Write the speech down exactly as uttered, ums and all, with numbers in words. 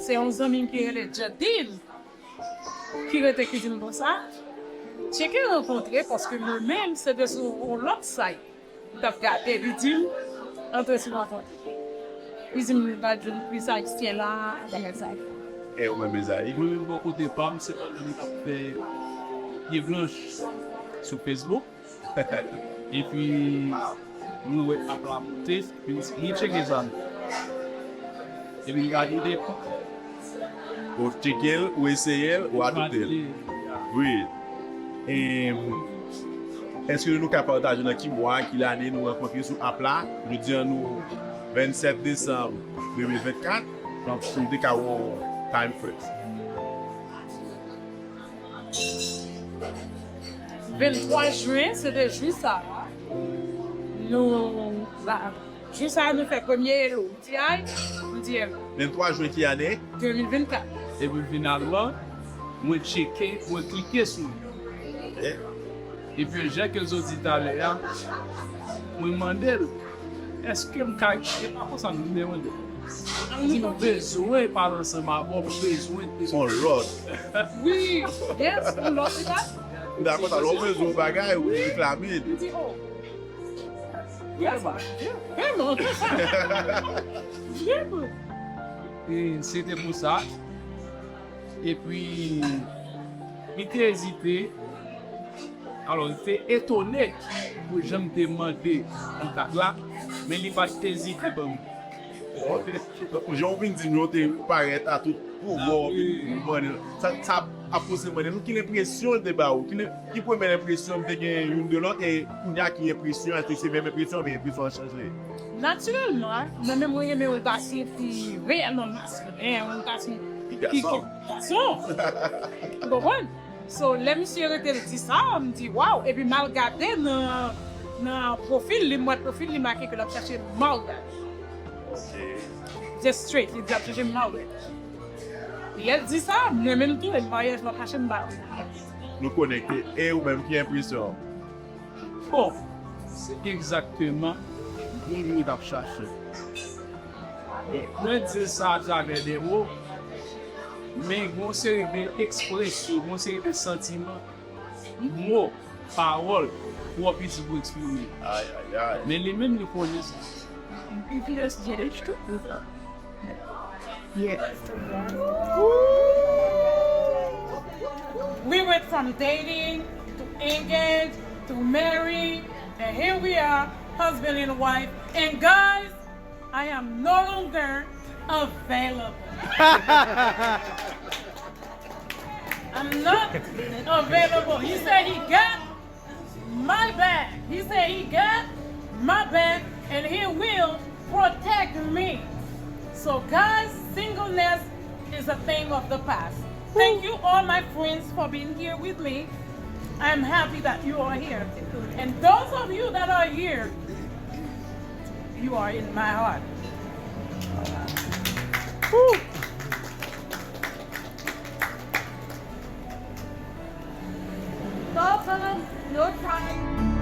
Se yon zanmi m ki rele Jadine, ki rete ki di m konsa, tcheke rankontre, paske mwen menm, se te sou yon lòt site m t ap gade, li di m, antre sou rankontre. Li di m, "Gad, jwenn plis Ayisyen la, bagay sa yo." E ou menm, Ezayi? Mwen menm, bò kote pa m, se pandan m t ap fè pye blanch sou Facebook. Epi, mwen wè app la monte, epi m di, "Mwen tcheke sa non." Epi m gade depi. Ou tcheke l, ou eseye l, ou adopte l. Wi. E, èske nou ka pataje nan ki mwa, ki lane nou rankontre sou app la? Jodi a nou vennsèt desanm de mil vennkat, donk si nou te ka wè yon time frame. Venntwa jen, se te jou sa a. Nou la. Jou sa a, nou fè premye hello. M di, "Ay," m di, "M." Venntwa jen ki ane? De mil vennkat. Epi finalman, mwen tcheke, mwen klike sou li. Ok. Epi jan ke l sot di talè a, mwen mande l, "Èske m ka," e pa konsa m te mande l. M di, "M bezwen pale ansanm avè w, m bezwen te." On lòd. Wi, yes, on lòd, se sa. M dakò, talè w bezwen yon bagay, ou reklame l. M di, "Oh." Yes, vrèman. Vrèman. E se te pou sa. Epi, li te ezite. Alò, li te etone pou jan m te mande kontak la, men li pa t ezite ban m. Jan w vin di m yo te parèt a tout pouvwa w, epi w mande l. Sa, sa ap poze mande nou ki lenpresyon l te ba ou, ki, len, ki premye lenpresyon l te gen youn de lòt, e kounye a ki enpresyon, èske se menm enpresyon oubyen enpresyon an chanje? Natirèlman, mwen menm mwen renmen yon gason ki reyèlman maskilen, yon gason ki, ki gason. Ou konprann? So, lè misye rete l di sa, m di, "Waw!" Epi m al gade nan, nan pwofil li, m wè pwofil li make ke l ap chache maryaj. Ok. Just straight, li di l ap chache maryaj. Lè l di sa, mwen menm tou, e maryaj m ap chache m ba l. Nou konekte. E ou menm, ki enpresyon w? Bon, se egzakteman moun mwen t ap chache. Mwen di l sa atravè de mo, men gon seri de ekspresyon, gon seri de santiman, mo, pawòl, twò piti pou eksprime. Ay, ay, ay. Men li menm, li konnen sa. If you just get it, true. Yeah. We went from dating to engaged to married, and here we are, husband and wife. And guys, I am no longer available. I'm not available. He said he got my back. He said he got my back and he will protect me. So, guys, singleness is a thing of the past. Thank you, all my friends, for being here with me. I am happy that you are here. And those of you that are here, you are in my heart. Stop, no time.